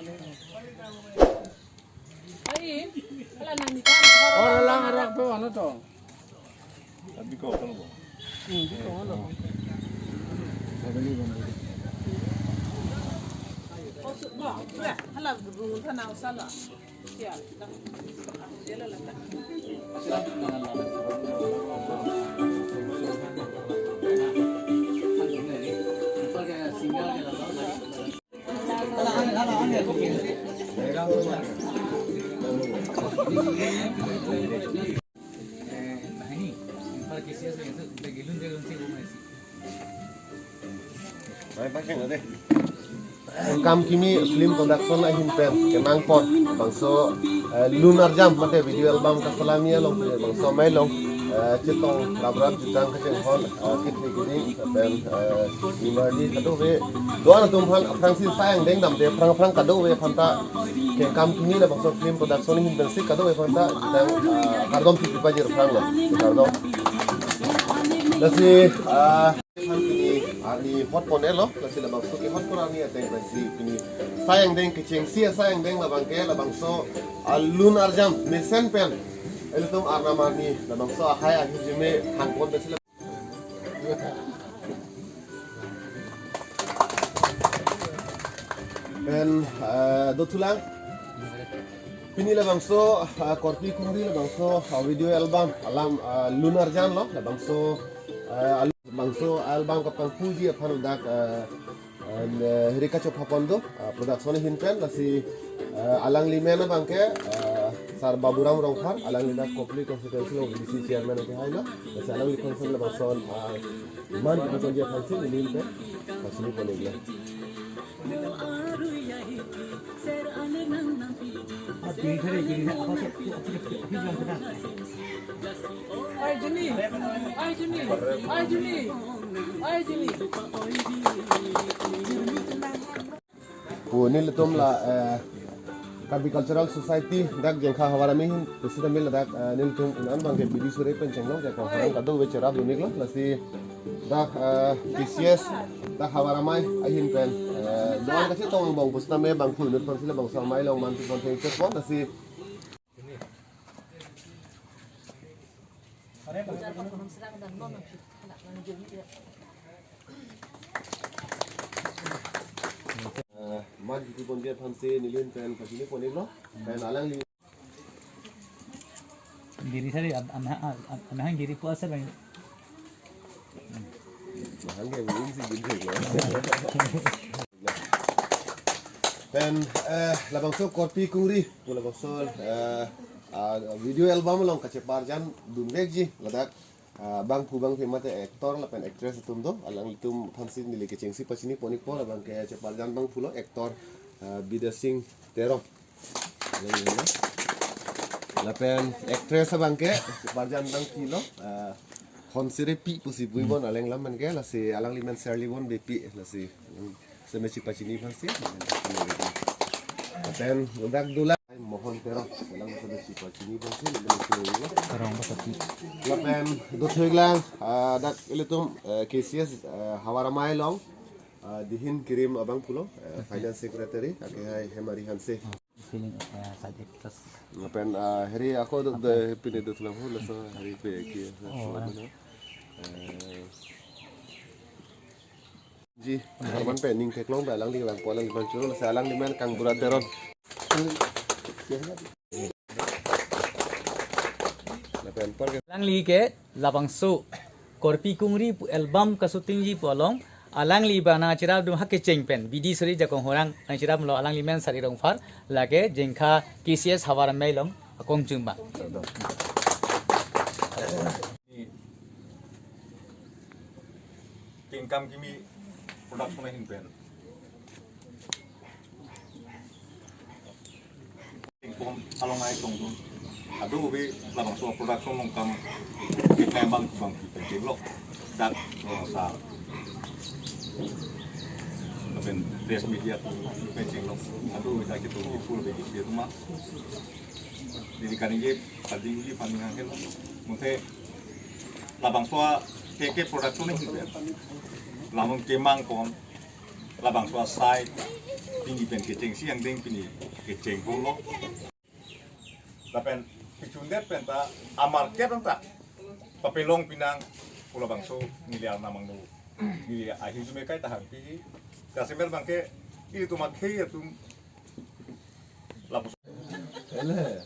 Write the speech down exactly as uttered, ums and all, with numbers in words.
Ai, ala nang ni kan. Orang lang arak pe ano to. Tapi kau kalau. Hmm, di kau ano. Kosuk ba, ba, hala rung thanau sala. Sial, dah. Dia lah letak. Kam Kimi Film Production ahin pen kenangpon bangso, eh, Lun Arjam mate video album kasalami along bangso amei along, eh, chetong raprap jutang kachinghon, eh, kethe keding pen, eh, nimarli kadokave do-an atum aphan aphrangsi asai angdeng damde aphrang aphrang kadokave aphanta Kam Kimi labangso Film Production ahin pensi kadokave aphanta jutang, eh, kardom pipi pajir aphrang lo. Kardom. Lasi, eh, pini arni hot pon-elo, lasi labangso kehot pon arni ateng pensi pini asai angdeng kechengsi asai angdeng labang ke labangso, ah, Lun Arjam mesen pen ilitum arnam arni labangso ahai ahirjume hangpon pensi la-, pen, ah, dothulang. Pini labangso, ah, Korpi Kungri labangso, ah, video album alam, ah, Lun Arjam lo labangso, ah, al-, bangso album kapangpuji aphan dak, ah, ah, Hirika Chopha Kondo, ah, production ahin pen, lasi, ah, alangli amen abang ke, ah, Sar Baburam Rongphar, alangli dak Kopili constituency along V D C chairman akehai lo, lasi alangli aphan si labangso, ah, man kipu ponji aphansi neli ahin pen pachini pon-iklo. Ai Juni, ai Juni, ai Juni, ai Juni. Pu nelitum la, eh, Karbi Cultural Society dak Jengkha Havar Amei ahin, pusita mil dak, eh, nelitum un-an abang ke bidi sore pen chenglong, jakong horang kadokave cherapdun-iklo, lasi dak, eh, K C S, dak Havar Amei ahin pen, eh, do-an kachetong angbong pusitame bangphu inut aphansi labangso amei along man pi pon thengchot pon, lasi. Eh, man kipu ponji aphansi neli ahin pen pachini pon-iklo, pen alangli Diri sari, an-, an-, an-, anhang diri pu asar bang. Mahang ke win si gin thek lo. Pen, eh, labangso Korpi Kungri pu labangso, eh, ah, video album along kacheparjandunvekji ladak, ah, bangphu bangphi mate actor lapen actress atum do, alanglitum aphansi neli kechengsi pachini pon-ikpo, labang ke cheparjan bangphu lo actor, ah, Bidya Sing Teron. Lapen actress abang ke cheparjan bangphi lo, ah, Honsiri Pi pusi puibom alangli amen ke, lasi alangli amen Serlibon Beypi, lasi, mm, seme chepachini aphansi. Lapen dak dula Mohon Teron, alang seme chepachini aphansi, lapen Terong Beypi. Lapen dothulang, ah, dak ilitum, eh, K C S, eh, Havar Amei along, ah, dihin kirim abangphu lo, eh, Finance Secretary, akehai Hemari Hanse. Feeling, eh, side actors. Lapen, ah, heri ako do, do, pini dothulang ho, laso heri pe ki, oh, laso, eh, ji, Herman pe ning theklong pe alangli bang, pu alangli bang churo, lasi alangli amen Kangbura Teron. Lapen apor ke alangli ke labangso Korpi Kungri pu album ka-shooting ji pu along, alangli bang nangcherapdun ha kecheng pen, bidi sore jakong horang nangcheraplo, alangli amen Sari Rongphar, lake Jengkha K C S Havar Amei along akongchung bang. King Kam Kimi Production ahin pen. Tingpom along ai tongdun. Kadokave labangso production along kam kekang bang bang pen chenglo. Dak, oh, sa. Lapen press media pen chenglo. Kadokave dak itu full bagi dia rumah. Jadi kan ini tadi uji paning angel. Mungkin labangso K K Production ahin pen. Lamun kemang kon labangso asai, K Neli pen kechengsi angdeng pini kecheng pulo. Lapen kechundet pen ta amarket anta papelong pinang pu labangso neli arnam angno. Neli ahi jume kai tahang pi. Kasemer bangke ilitum akhei atum lapu. Ele.